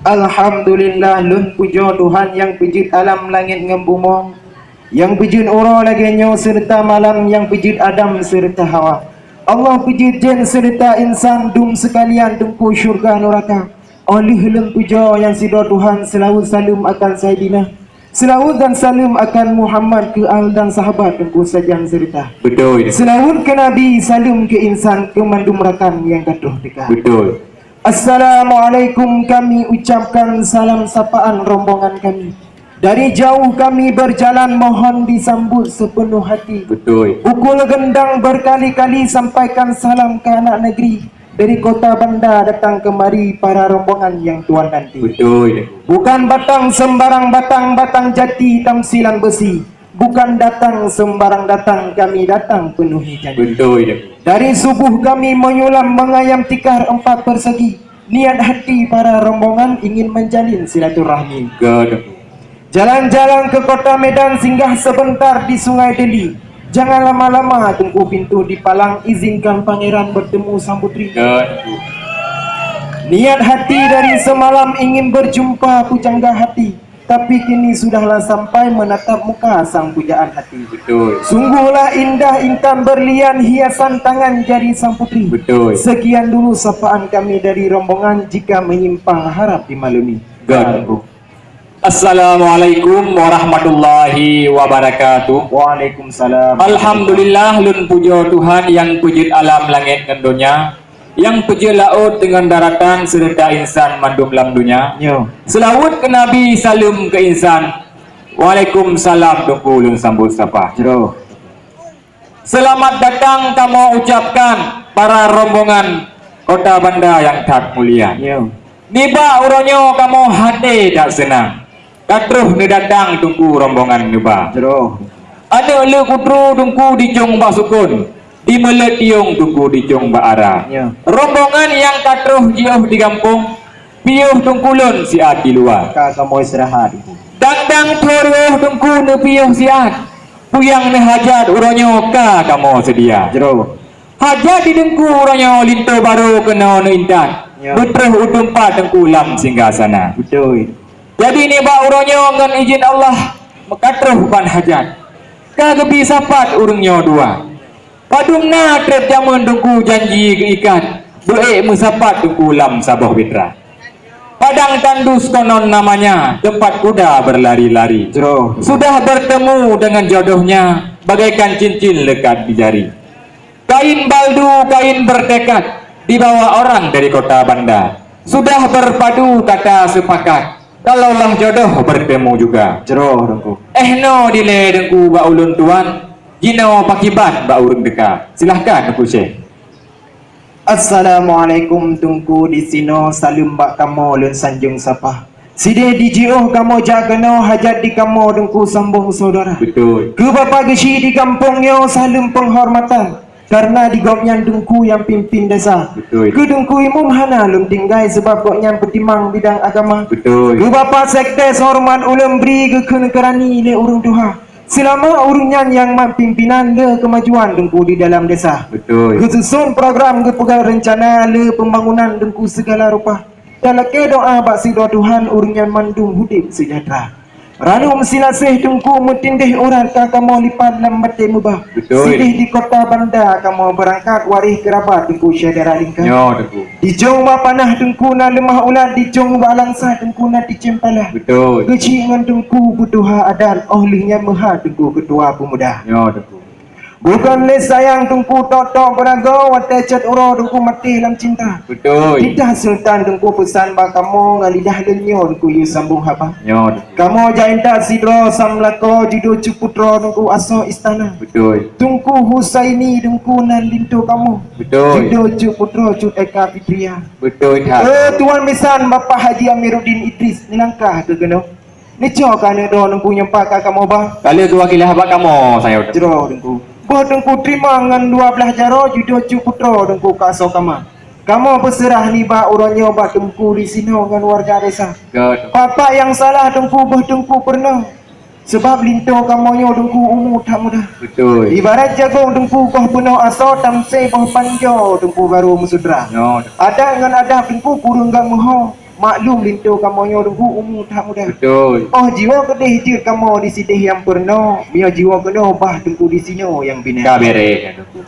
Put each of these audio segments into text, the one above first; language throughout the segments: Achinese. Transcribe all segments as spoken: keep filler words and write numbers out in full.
Alhamdulillah, lôn pujoe Tuhan nyang peujeuet alam langét ngon bumoe, nyang peujeuet uroe lagée nyoe seureuta malam, nyang peujeuet Adam seureuta Hawa. Allah peujeuet jén seureuta insan, dum seukalian teungku syeuruga nuraka. Óh lheueh lôn pujoe nyang sidroe Tuhan, seulaweuet saleuem akan Saidina, seulaweuet dan saleuem akan Muhammad keu al dan sahabat teungku sajan seureuta. Beutôi. Seulaweuet keu Nabi, saleuem keu insan, keu mandum rakan nyang ka troh teuka. Beutôi. Assalamualaikum kami ucapkan salam sapaan rombongan kami. Dari jauh kami berjalan mohon disambut sepenuh hati. Beutôi. Pukul gendang berkali-kali sampaikan salam ke anak negeri. Dari kota Banda datang kemari para rombongan yang tuan nanti. Beutôi. Bukan batang sembarang batang, batang jati tamsilan besi. Bukan datang sembarang datang, kami datang penuhi janji. Beutôi. Dari subuh kami menyulam mengayam tikar empat persegi. Niat hati para rombongan ingin menjalin silaturahmi. Beutôi. Jalan-jalan ke kota Medan, singgah sebentar di Sungai Deli. Jangan lama-lama teungku pintu dipalang, izinkan pangeran bertemu sang putri. Beutôi. Niat hati dari semalam ingin berjumpa pujangga hati. Tapi kini sudahlah sampai menatap muka sang pujaan hati. Beutôi. Sungguhlah indah intan berlian hiasan tangan jari sang putri. Beutôi. Sekian dulu sapaan kami dari rombongan, jika menyimpang harap dimaklumi. Beutôi. Assalamualaikum warahmatullahi wabarakatuh. Waalaikumsalam. Alhamdulillah, lôn pujoe Tuhan nyang peujeuet alam langét ngon donya. Nyang peujeuet laôt deungon daratan seureuta insan mandum lam donya. Nyo. Seulaweuet keu Nabi, saleuem keu insan. Waalaikumsalam teungku lôn sambot sapa. Jroh. Seulamat datang kamoe ucapkan para rombongan Kota Banda nyang that mulia. Nyo. Nibak uroe nyoe kamoe haté that seunang. Ka troh neudatang teungku rombongan neuba. Jroh. Aneuk le kutru teungku dijong bak sukon, dimeuleuet tiong teungku dijong bak ara. Ya. Rombongan nyang ka troh jiôh di gampông, piôh teungku lôn siat di luwa. Ka kamoe istirahat. Dang-dang troh teungku neupiôh siat, puyang neuhajat uroe nyoe ka kamoe seudia. Jroh. Hajat di teungku uroe nyoe linto barô keunoe neuintat. Ya. Beutroh u teumpat teungku lam singgasana. Beutôi. Jadi nibak uroe nyoe ngon idhin Allah meukatroh ban hajat. Ka geubi sapat ureuëng nyoe dua. Padum na treb jameun teungku janji geuikat, beuék meusapat teungku lam saboh mitra. Padang tandus konon namanya, tempat kuda berlari-lari. Jroh. Sudah bertemu dengan jodohnya, bagaikan cincin lekat di jari. Kain baldu, kain bertekad, dibawa orang dari kota Banda. Sudah berpadu kata sepakat, kalaulah jodoh bertemu juga. Jroh, Teungku. Eh, no dilée Teungku bak ulôn tuan, jinoe pakiban bak ureuëng teuka. Silahkan, Teungku Syekh. Assalamualaikum Teungku, disinoe saleuem bak kamoe lôn sanjong sapa. Sideh di jiôh kamoe jak keunoe hajat di kamoe Teungku sambong saudara. Beutôi. Keu Bapak Geuchik di gampông nyoe saleuem peunghormatan, karna di gobnyan Teungku nyang pimpin desa. Beutôi. Keu Teungku Imum hana lôn tinggai sabab gobnyan peutimang bidang agama. Beutôi. Keu Bapak Sekdes horeumat ulôn bri geukheun keurani lé ureuëng tuha. Seulama ureuëng nyan nyang mat pimpénan le keumajuan Teungku di dalam desa. Beutôi. Geususun program geupeugah reuncana le peumbangunan Teungku sigala rupa. Talakée doá bak sidroe Tuhan ureuëng nyan mandum udeb seujahteura. Ranuem silaseh Teungku meutindeh urat ka kamoe lipat lam batée meubah. Beutôi. Sideh di kota Banda kamoe beurangkat waréh keurabat Teungku syedara lingka. Nyoe Teungku. Dijong bak panah Teungku na leumah ulat, dijong bak langsa Teungku na cicém pala. Beutôi. Geuchik ngon Teungku peutuha adat, óh lheueh nyan meuhat Teungku keutua peumuda. Nyoe Teungku. Bukon lé sayang Teungku tok-tok beuragoe, watée cot uroe Teungku maté lam cinta. Beutôi. Lidah Sultan Teungku peusan bak kamoe ngon lidah lôn nyoe Teungku yue sambong haba. Nyoe Teungku. Kamoe jak intat sidroe sam lakoe judô cut putroe Teungku asoe istana. Beutôi. Teungku Husaini Teungku nan linto kamoe. Beutôi. Judô cut putroe cut Eka Fitria. Beutôi that. Eh, Tuan Bisan, Bapak Haji Amiruddin Idris, neulangkah keu keunoe. Neucok keuneuk droe Teungku nyang pat ka kamoe ba. Ka lheueh geuwakilah bak kamoe, sayang. Jroh Teungku. Boh Teungku teurimong ngon dua blaih jaroe judô cut putroe Teungku ka asoe kama. Kamoe peuseurah nibak uroe nyoe bak Teungku disinoe ngon warga desa. Beutôi. Bapak nyang salah Teungku boh Teungku peurunoe. Sabab linto kamoe nyoe Teungku umu that muda. Beutôi. Ibarat jagong Teungku goh peunoh asoe tamsé boh panjoe Teungku barô meusutra. Nyoe. Adat ngon adab Teungku kureueng gak meuho. Maklum linto kamoe nyoe Teungku umu that muda. Beutôi. Oh jiwoe keudeh jeuet kamoe di sideh nyang peurunoe, meunyoe jiwoe keunoe bah Teungku di sinoe nyang bina. Ka beureh, ya, Teungku.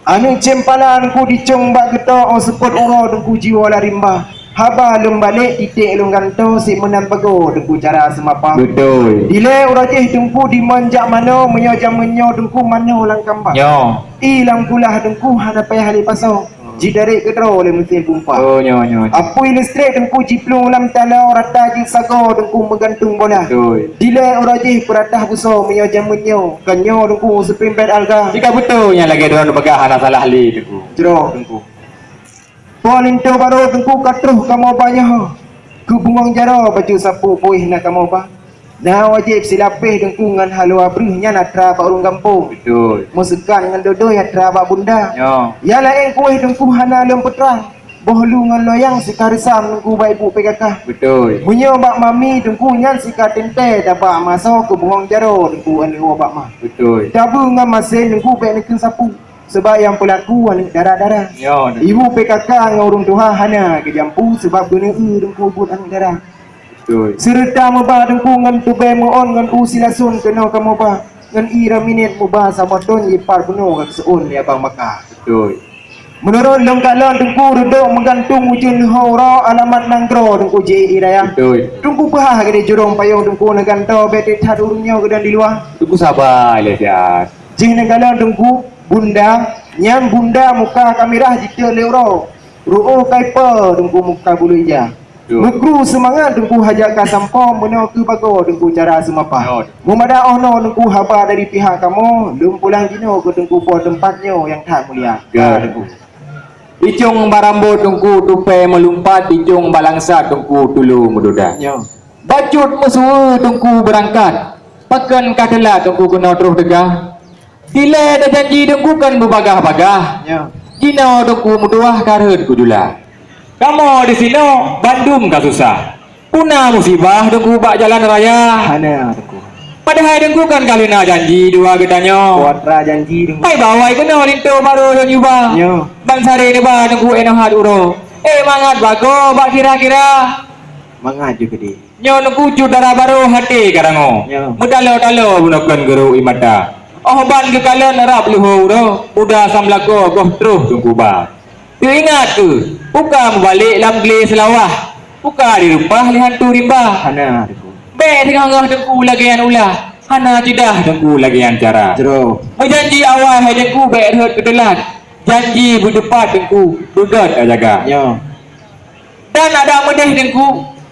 Aneuk cempala Teungku dicong bak geuto, oh seupôt uroe Teungku jiwoe lam rimba. Haba lôn balek titek lôn gantoe, si meunan bagoe Teungku cara seumapa. Beutôi. Dilèe uroe jih Teungku dimon jak manoe, meunyoe jameun nyoe Teungku manoe lam kamba. Nyoe. Ie lam kulah Teungku hana payah lé pasoe. Jidarek keudroe lé meusén pompa. Oh, nyoe, nyoe, nyoe. Apui listrik Teungku jiplueng lam taloe, rata jeuet sagoe Teungku meugantung bola. Beutôi. Dilèe uroe jih peuratah busoe, meunyoe jameun nyoe, kon nyoe Teungku seupeumpét alga. Jika beutôi nyang lagèe droeneuh peugah hana salah lé Teungku. Jroh Teungku. Po linto barô Teungku ka troh kamoe ba nyoe. Keu bungöng jaroe bacut sapeue puih na kamoe ba. Na wajéb silapéh Teungku ngon haloe breuh nyan atra bak ureueng gampông. Beutôi. Meuseukat ngon dodoi atra bak bunda. Nyoe. Nyang laén kuéh Teungku hana lôn peutrang. Boh lu ngon loyang sikareusam Teungku bak ibu P K K. Beutôi. Meunyoe bak mami Teungku nyan sika teuntèe tabak masoe keu bungöng jaroe Teungku aneuk woe bak ma. Beutôi. Tabeue ngon masén Teungku bèk neukheun sapeue. Sabab nyang peulaku aneuk dara-dara. Nyoe, Teungku. Ibu P K K ngon ureueng tuha hana geujampu sabab beuneu-eu Teungku buet aneuk dara. Beutôi. Seureuta meuba Teungku ngon tubèe meu'ôn ngon u silasôn keunoe kamoe ba. Ngon ie raminet meuba saboh thôn jipat bunoe ka geuseu'ôn lé abang maka. Beutôi. Meunurot lôn kalon Teungku reudok meugantung ujeuen ho uroe alamat nanggroe Teungku jih ie raya. Beutôi. Teungku peuhah geude jurông payông Teungku neugantoe bèk that ureueng nyoe geudong di luwa. Teungku saba lé siat. Jih neukalon Teungku bunda, nyan bunda muka ka mirah jiteuet lé uroe. Ru'uh ka ipo Teungku muka bulu ija. Betul. Meukru seumangat Teungku hajat ka sampoe meunoe keu bagoe Teungku cara seumapa. Betul. Meumadah 'oh noe Teungku haba dari pihak kamoe, lôn pulang jinoe keu Teungku po teumpat nyoe nyang that mulia. Ya, Teungku. Icong barambot Teungku tupèe meulumpat, icong balangsa Teungku tulu meududa. Ya. Bacut meusueue Teungku beurangkat, pakon ka teulat Teungku keunoe troh teuga. Dilèe tajanji Teungku kon beubagah-bagah. Ya. Jinoe Teungku meutuwah ka rhot kujula. Kamoe disinoe bandum ka susah. Peue na musibah Teungku bak jalan raya. Hana, Teungku. Padahai Teungku kan ka leuna janji dua geutanyoe. Putra janji, Teungku. Hai bawai keunoe linto barô lôn yuba. Ya. Ban saré neuba Teungku énoh hat uroe. Eh, mangat bagoe bak kira-kira. Mangat ju keudeh. Nyoe neukucut dara barô até ka rangoe. Nyoe. Meutalo-talo bunoe kon geurok ie mata. 'Oh ban geukalon rab leuho uroe, muda samlakoe goh troh Teungku ba. Teuingat keuh, uka meubalek lam glé Seulawah, uka direupah lé hantu rimba. Hana, Teungku. Bèk teungoh-ngoh Teungku lagèe nyan ulah, hana ceudah Teungku lagèe nyan cara. Jroh. Meujanji awai hai Teungku bèk rhot keu teulat, janji beuteupat Teungku beugöt tajaga. Nyoe. Dan adak meudeh Teungku,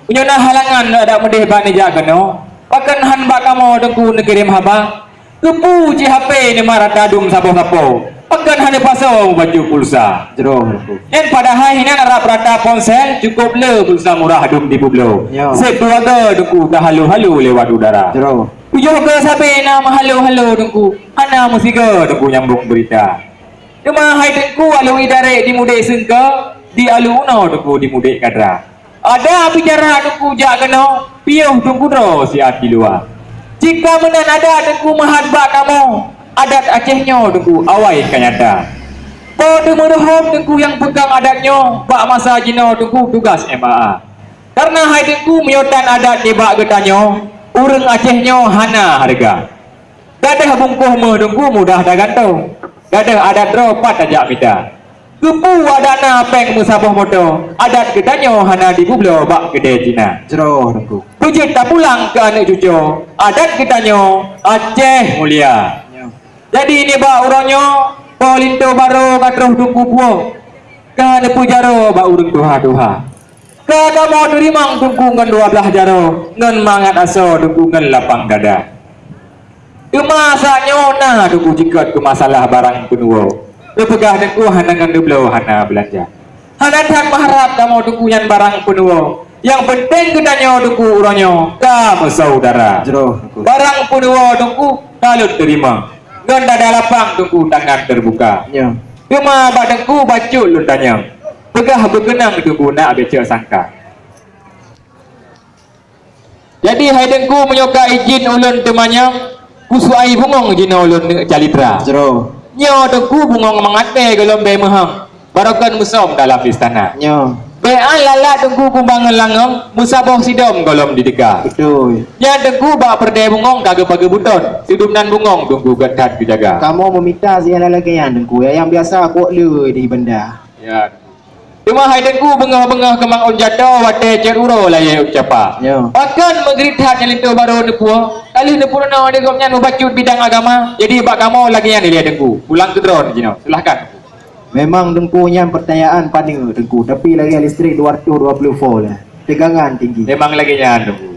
meunyoe na halangan adak meudeh bak neujak keunoe, pakon han bak kamoe Teungku neukirém haba? Keupeue cit hapé neumat rata dum saboh kapoe, pakon han neupasoe bacut pulsa? Jroh, Teungku. Nyan padahai hinan rab rata ponsel cukôp le pulsa murah dum dipeubloe. Ya. Seb dua goe Teungku tahalo-halo lewat udara. Jroh. Tujoh goe sabe na meuhalo-halo Teungku, hana meusigoe Teungku nyambong beurita. Teuma hai Teungku, alu idarek dimudek seungko, di alu unoe Teungku dimudek kadra. Ada bicara Teungku jak keunoe, piôh Teungku droe siat di luwa. Jika meunan adat Teungku meuhat bak kamoe, adat Aceh nyoe Teungku awai ka nyata. Po teumeuruhom Teungku nyang peukong adat nyoe bak masa jinoe Teungku tugas M A A. Kareuna hai Teungku meunyoe tan adat nibak geutanyoe, ureuëng Aceh nyoe hana hareuga. Gadoh bungkôh méuh Teungku mudah tagantoe. Gadoh adat droe pat tajak mita. Keupeue adat na péng meusaboh moto, adat geutanyoe hana dibubloe bak keudè Cina. Jroh Teungku. Beujeuet tapulang keu aneuëk cucoe, adat geutanyoe Aceh mulia. Nyoe. Jadi nibak uroe nyoe, po linto barô ka troh Teungku puwoe, ka neupeujaroe bak ureuëng tuha-tuha. Ka kamoe teurimong Teungku ngon dua blaih jaroe, ngon mangat asoe Teungku ngon lapang dada. Teuma saat nyoe na Teungku jikot keu masalah barang peunuwoe. Neupeugah Teungku hana ngon neubloe hana beulanja. Hana that meuharab kamoe Teungku nyan barang peunuwoe. Nyang peunteng geutanyoe Teungku uroe nyoe ka meusaudara. Jroh Teungku. Barang peunuwoe Teungku ka lôn teurimong. Ngon dada lapang Teungku tangan teubuka. Nyoe. Teuma bak Teungku bacut lôn tanyong. Peugah beukeunong Teungku nak becok sangka. Jadi hai Teungku meunyoe ka idhin ulôn teumanyong, kusuai bungöng jinoe ulôn neuk calitra. Jroh. Nyoe Teungku bungöng mangat bèe gohlom bèe meuhöng, barokon meusom dalam istana. Nyoe. Peuan lalat Teungku kumbang ngon langong, meusaboh sidom gohlom di teuka. Beutôi. Nyan Teungku bak peureudèe bungöng ka geupageue beuton, sidum nan bungöng Teungku göt that geujaga. Kamoe meumita siat lagèe nyan Teungku, ya, nyang biasa kok le di banda. Ya. Teuma hai Teungku beungoh-beungoh keumang ôn jato watèe cot uroe layèe ôn capa. Ya. Pakon meugrit that nyan linto barô neupuwoe, ka lheueh neupeurunoe lé gobnyan meubacut bidang agama, jadi bak kamoe lagèe nyan ilèe Teungku. Pulang keudroe jinoe, silahkan. Memang Teungku nyan peurtanyaan paneuk Teungku, tapi lagèe listrik dua ratus dua puluh volt lah. Tegangan tinggi. Memang lagèe nyan Teungku.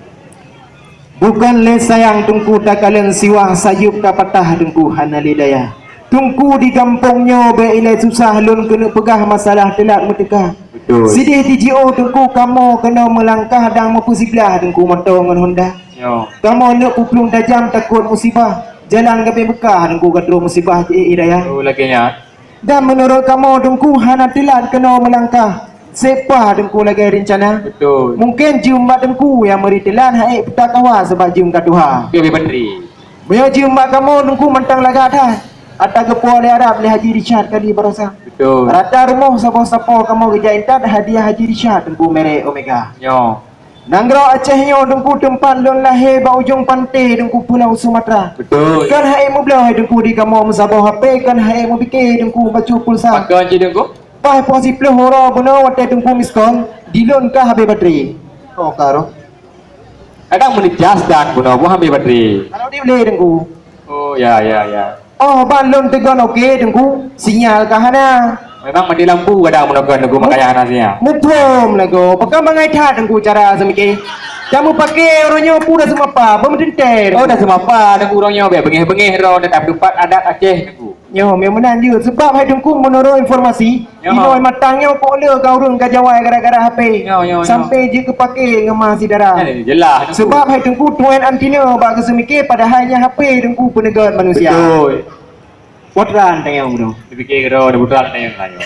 Bukon lé sayang Teungku takalon siwah sayeuep ka patah Teungku hana lé daya. Teungku di gampông nyoe bèk ilèe susah lôn keuneuk peugah masalah teulat meuteuka. Beutôi. Sideh di jiôh Teungku kamoe keunoe meulangkah dan meupeusiblah Teungku moto ngon honda. Nyoe. Kamoe neuk peuplueng tajam takot musibah. Jalan ka bèk beukah Teungku ka trôh musibah jiék hidayah. Oh, lagèe nyan. Dan meunurot kamoe Teungku hana teulat keunoe meulangkah. Seupah Teungku lagèe reuncana. Beutôi. Mungken jeuem bak Teungku nyang meuri teulat hai peuta kawa sabab jeuem ka tuha. Oke, Bang Patri. Meunyoe jeuem bak kamoe Teungku mantong lagak that. Ata geupuwoe lé Arab lé Haji Richard kali baroesa. Beutôi. Rata rumoh saboh sapo kamoe geujak intat hadiah Haji Richard Teungku merek Omega. Nyoe. Nanggroe Aceh nyoe Teungku teumpat lôn lahé bak ujong panté Teungku Pulau Sumatra. Beutôi. Kon hai meubloe hai Teungku di kamoe meusaboh H P, kon hai meubike Teungku bacut pulsa. Pakon cit Teungku? Bah poh siplôh uroe bunoe watèe Teungku miskol, di lôn ka habéh baterai. Oh, ka roh. Kadang meunit jas dan bunoe boh habéh baterai. Kalau di lé Teungku. Oh, ya, ya, ya. Oh, ban lôn teugon oke, Teungku. Sinyal ka hana. Memang mati lampu kadang meunokon Teungku, makanya hana sinyal. Muphom lagoe. Pakon bangai that Teungku cara seumike. Kamoe pake uroe nyoe peue dah seumapa, beumeuteuntèe. Oh, dah seumapa Teungku uroe nyoe, bèk beungèh-beungèh droe, dah teumpat adat Aceh Teungku. Nyoe, memang meunan jeuet. Sebab hai Teungku, meunurot informasi, Nyoe. Inoe matang nyoe kok le ka ureueng ka jawai gara-gara H P. Nyoe, nyoe, nyoe. Sampai jeuet geupake ngon ma syedara. Eh, jeulaih, Teungku. Sebab hai Teungku tuan anti nyoe bak geuseumike padahai nyan H P Teungku peuneugöt manusia. Beutôi. Putra tanyong tu. Dipike keudroe, putra tanyong tanyoe.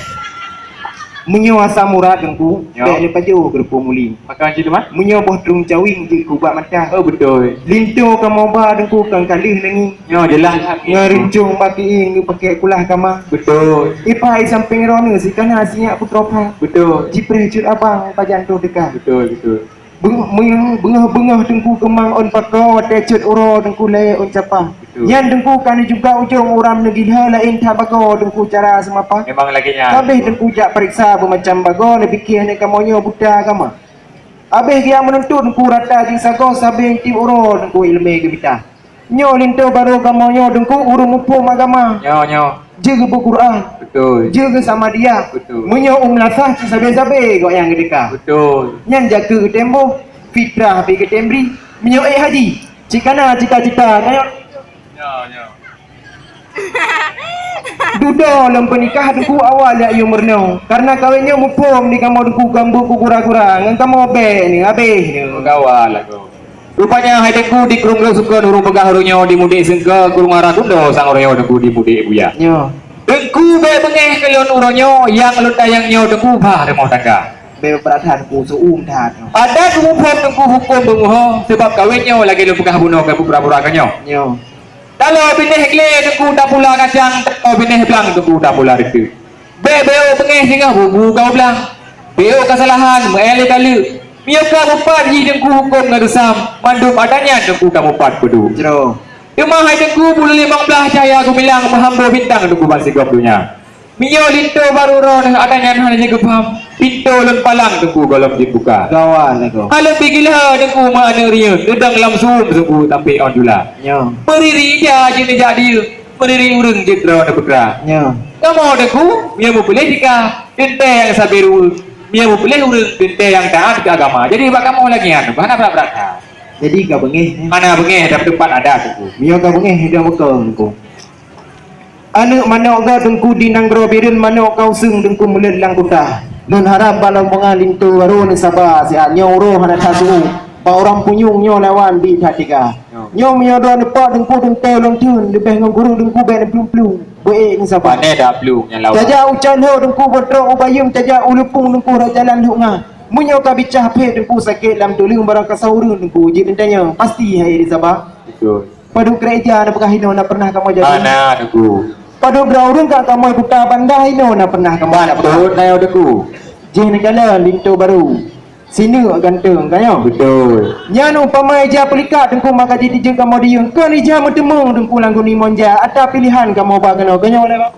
Meunyoe asam urat Teungku, nyoe, bèk neupajoh keureupuk muling. Pakon cit teuma? Meunyoe boh trueng cawing jeuet keu ubat mata. Oh, beutôi. Linto kamoe ba Teungku kon ka lheueh neungi. Nyoe jeulaih that. Ngon rincong bak kiéng geupakèk kulah kama. Beutôi. Ipai sampéng droeneuh sikana sinyak putroe pha. Beutôi. Jipreh cut abang pajan troh teuka. Beutôi, beutôi. Beungoh, beungoh, beungoh Teungku keumang ôn pakoe watèe cot uroe Teungku lé ôn capa. Beutôi. Nyan Teungku ka neujuga ujong uram neugila laén that bagoe Teungku cara seumapa. Memang lagèe nyan. Habéh Teungku jak pareksa beumacam bagoe neupike aneuk kamoe nyoe buta agama. Abéh geujak meununtut Teungku rata jih sagoe sabe tiep uroe Teungku ileumèe geumita. Nyoe linto barô kamoe nyoe Teungku ureueng muphom agama. Nyoe, nyoe. Jeuet geupeu Quran. Beutôi. Jeuet geusamadiyah. Beutôi. Meunyoe u meulasah cit sabe-sabe gobnyan geudeka. Beutôi. Nyan jak keu geutem boh, fitrah pih geutem bri. Meunyoe ék haji, cit kana cita-cita. Nyoe, nyoe. Dudoe lom peunikah Teungku awai jak yue meurunoe. Karena kawén nyoe muphom di kamoe Teungku kambot keu gura-gura ngon kamoe bèk ni habéh ni. Meugawa lagoe. Rupanya hai Teungku di krueng Lhoksukon ureueng peugah uroe nyoe di Mudék Seungke, krueng Arah Tundo sang uroe nyoe Teungku di Mudék Buya. Nyoe. Teungku bèk beungèh keu lôn uroe nyoe nyang lôn tanyong nyoe Teungku bah rumoh tangga. Bèk brat that Teungku, seu-uem that. Adat muphom Teungku hukôm beunguho, seubab kawén nyoe lagèe lôn peugah bunoe ka pura-pura ka nyoe. Nyoe. Taloe binéh glé Teungku tapula kacang, taloe binéh blang Teungku tapula reuteuek. Bèk beuék beungèh singoh bubu ka blang. Beuék keusalahan meu-ék lé taleuek. Meunyoe ka mupat jih Teungku hukôm ngon reusam, mandum adat nyan Teungku ka mupat peuduek. Jroh. Teuma hai Teungku buleuen limong blaih cahya geumilang meuhambo bintang Teungku ban sigom donya. Meunyoe linto barô droeneuh adat nyan hana jigeupaham, pintoe lôn palang Teungku gohlom jeuet buka. Gawa lagoe. Hana pih gila Teungku meu aneuk riyeuen, leudang lam suem Teungku tampé ôn jula. Nyoe. Meuriri ija jeuet neujak dieue, meuriri ureueng jeuet droe neupeutra. Nyoe. Kamoe Teungku, meunyoe meupiléh tika, teuntèe nyang sabe ruweueng, meunyoe meupiléh ureueng, teuntèe nyang taát keu agama. Jadi bak kamoe lagèe nyan, hana brat-brat that. Jadi ka beungèh, eh. Hana beungèh, dak teupat adat Teungku. Meunyoe ka beungèh, dak beutôi Teungku. Aneuk manok gèt Teungku di nanggroe Bireuen, manok ka useung Teungku meuleuet lam kuta. Lôn harab bak rombongan linto barô neusaba siat nyoe uroe hana that su-uem. Bak uroe punyueng nyoe lawan bit that teuga. Nyoe. Nyoe meunyoe droe neupok Teungku teuntèe ulôn theun, leubeh ngon guru Teungku bèk neuplueng-plueng. Beuék neusaba. Pane dak plueng nyang lawan. Tajak u Cot Lhok Teungku beutrok u Bayeuen, tajak u Leupông Teungku rot jalan Lhok Nga. Meunyoe ka bicah phét Teungku sakét lam tuleueng barô ka saureueng Teungku jeuet neutanyong, pasti hai neusaba. Beutôi. Padub gereja na peugah inoe na pernah kamoe jadi. Hana, Teungku. Padub droe ureueng ka kamoe buta banda inoe na pernah kamoe. Ban peuet na, Teungku. Jih neukalon linto barô, sineuk ganteng, ka nyoe? Beutôi. Nyan upama ija peulikat Teungku, maka jih tijeuet kamoe diyueng, kon ija meuteumeung Teungku lam guni monja, ata pilihan kamoe ba keunoe, ka nyoe lé, Bang?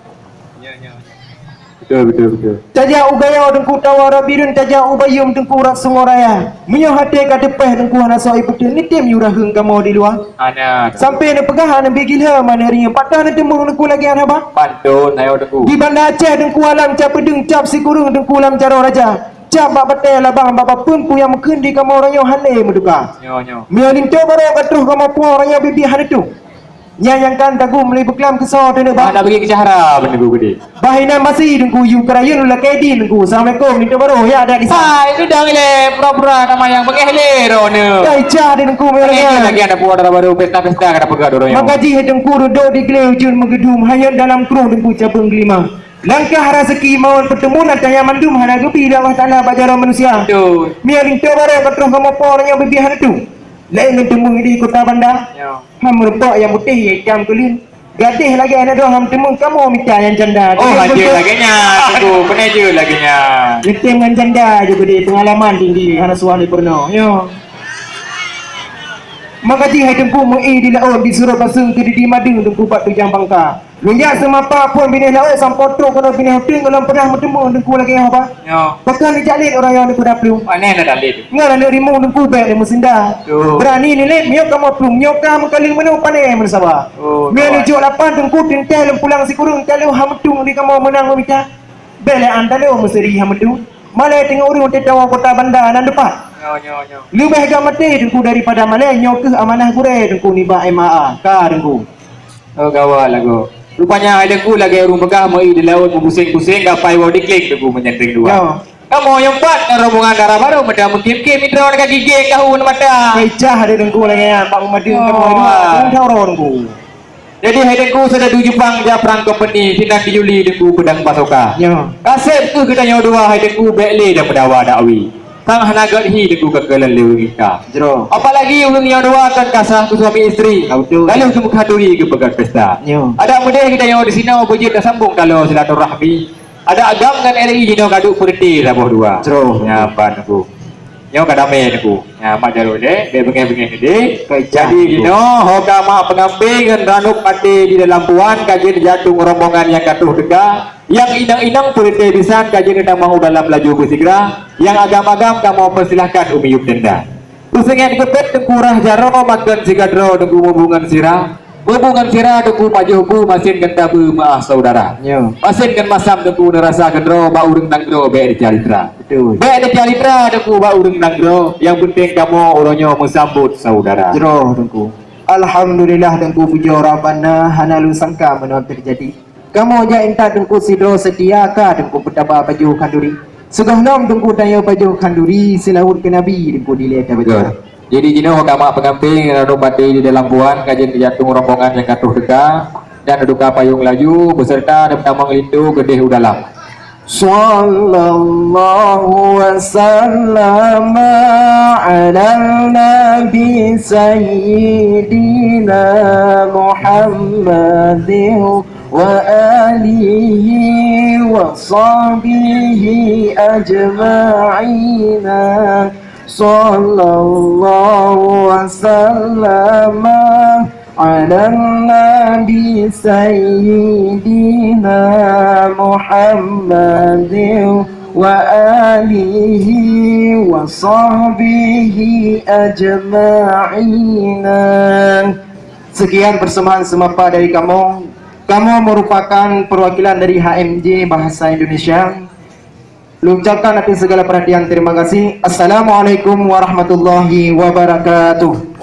Beutôi, beutôi, beutôi. Tajak u Gayo Teungku, tawa rot bireuen, tajak u Bayeuen Teungku, rot Sungai Raya. Meunyoe até ka teupéh Teungku, hana soe ipeuteueng, neutem yue raheueng kamoe di luwa. Hana. Sampoe neupeugah hana bi gila, mana ringan patah neuteumeung Teungku lagée hana ba. Pantôn, ayo Teungku. Di Banda Aceh Teungku, alam cap peudeueng, cap sikureueng Teungku, lam jaroe raja. Cap bak batée labang bak papeuen, peue nyang meukheun di kamoe uroe nyoe hana meuduka. Nyoe, nyoe. Meunyoe linto barô ka troh kamoe po, uroe nyoe biet-biet hana tueng. Nyan nyang kan tagum lé beuklam keusoe teuneuk, Bang. Hana bagi keucahra beuneuk geude. Bah inan basi Teungku, yue keurayeuen u lakée di Teungku. Assalamualaikum, linto barô, ya, ada di sana. Hai, sudah ilée, pura-pura nama nyang beungéh lé droeneuh. Dai cah di Teungku, ya, Beungéh ya. Lagi ada puara barô, pesta-pesta kada peugah droeneuh. Maka jih Teungku duduk di glé ujeuen meugeudum, hanyot dalam krueng Teungku cabeueng geulima. Langkah raseuki mawon peuteumuan, tanya mandum hana geubi lé Allah Taala bak jaroe manusia. Betul. Meunyoe linto barô ka troh kamoe po, uroe nyoe biet-biet hana tueng. Laén ngon teumeuh di kota Banda. Ya. Han meurumpok nyang putéh, nyang itam keuleuen. Gadéh lagée aneuk droe han meuteumèe, kamoe mita nyang janda. Oh, hana jeuet lagée nyan, Teungku. Peureulèe jeuet lagée nyan. Geutem ngon janda jih geude, peungalaman tinggi, hana suah lé peurunoe. Nyoe. Maka jih hai Teungku, meu-éh di laôt, di Surabaseueng, keu di, di Madeueng, Teungku, bak Tujang Bangka. Lôn jak seumapa phon binéh laôt sampoe trok keunoe binéh udeueng, lôn pernah meuteumèe Teungku lagée nyoe, Bah. Nyoe. Pakon neujak lét ureueng nyoe neupeudapleueng. Pane na dalét. Ngon aneuk rimueng Teungku bèk lé meusinda. Beurani neulét miyueb kamoe plueng, nyoe ka meukaleng meunoe pane meusaba. Oh, meunyoe neujok lapan Teungku teuntèe lôn pulang sikureueng, taloe han meutueng di kamoe meunang meumita. Bèk lé an taloe meuseuri han meutueng. Malèe teungoh ureueng teuh tawoe kota Banda nan deupat. Nyoe, nyoe, nyoe. Leubeh gam maté Teungku daripada malèe, nyoe kheueh amanah gurèe Teungku nibak M A A. Ka Teungku. Oh, gawat lagoe. Rupanya hai Teungku lagèe ureueng peugah meu-éh di laôt meupuseng-puseng, gapai woe di kléng Teungku meunyandeng dua. Nyoe. Kamoe nyang pat na rombongan dara barô meuda meukim-kim, indroe ka gigéng, tahu mata. Pecah deh Teungku lagèe nyan, bak meumadeueng kamoe dua, Teungku. Jadi hai Teungku, seudadu Jepang jak prang kompeni, sinan di Yuli Teungku peudang pasoka. Nyoe. Kaseb kheueh geutanyoe dua hai Teungku, bèk lé dan meudawa dakwi. Sang hana gèt hi Teungku ka keulan lé ureueng inta. Jroh. Apalagi ureueng nyoe dua kan ka sah keu suami isteri. Ah, betul. Lalu keu meukhaduri keu peugöt pesta. Nyoe. Adak meudeh geutanyoe disinoe beujeuet tasambong taloe silaturahmi. Adak agam ngon R I jinoe ka duek peureuté saboh dua. Jroh. Nyan ban Teungku. Nyoe ka damé Teungku. Nyan mak jaroe deh, bèk beungèh-beungèh deh. Jadi jinoe ho ka mak peungampé ngon ranup maté di dalam puan ka jeuet jatueng rombongan nyang ka troh teuka. Nyang inong-inong peureuté bisan ka jeuet tamong u dalam laju beusigra, nyang agam-agam kamoe peusilahkan u miyueb tenda. Peuseungét geupet Teungku rhah jaroe makheun sigadroe Teungku meubungon sira. Meubungon sira Teungku pajoh bu masen ngon tabeue meu'ah syedara. Nyoe. Masen ngon masam Teungku neurasa keudroe bak ureueng nanggroe bèk neucalitra. Betul. Bèk neucalitra Teungku bak ureueng nanggroe, nyang peunteng kamoe uroe nyoe meusambot syedara. Jroh Teungku. Alhamdulillah Teungku, pujoe Rabbana hana lôn sangka meunoe teujadi. Kamoe jak intat Teungku sidroe seutia ka Teungku peutaba pajoh khanduri. Sigohlom Teungku tanyoe pajoh khanduri, seulaweuet keu Nabi Teungku dilèe tabaca. Betul. Jadi jinoe ka mak peungampé ngon ranup maté di dalam puan ka jeuet jatueng rombongan nyang ka troh teuka, dan neuduka payong laju beuseureuta neupeutamong linto keudeh u dalam. Sallallahu wasallam ala nabi sayyidina Muhammadin wa alihi wa sahbihi ajma'ina. Sallallahu wasallam ala nabi sayyidina Muhammadin wa alihi wa sahbihi ajma'ina. Sekian persembahan semapa dari kamoe. Kamoe merupakan perwakilan dari H M J Bahasa Indonesia. Lôn ucapkan atas segala perhatian terima kasih. Assalamualaikum warahmatullahi wabarakatuh.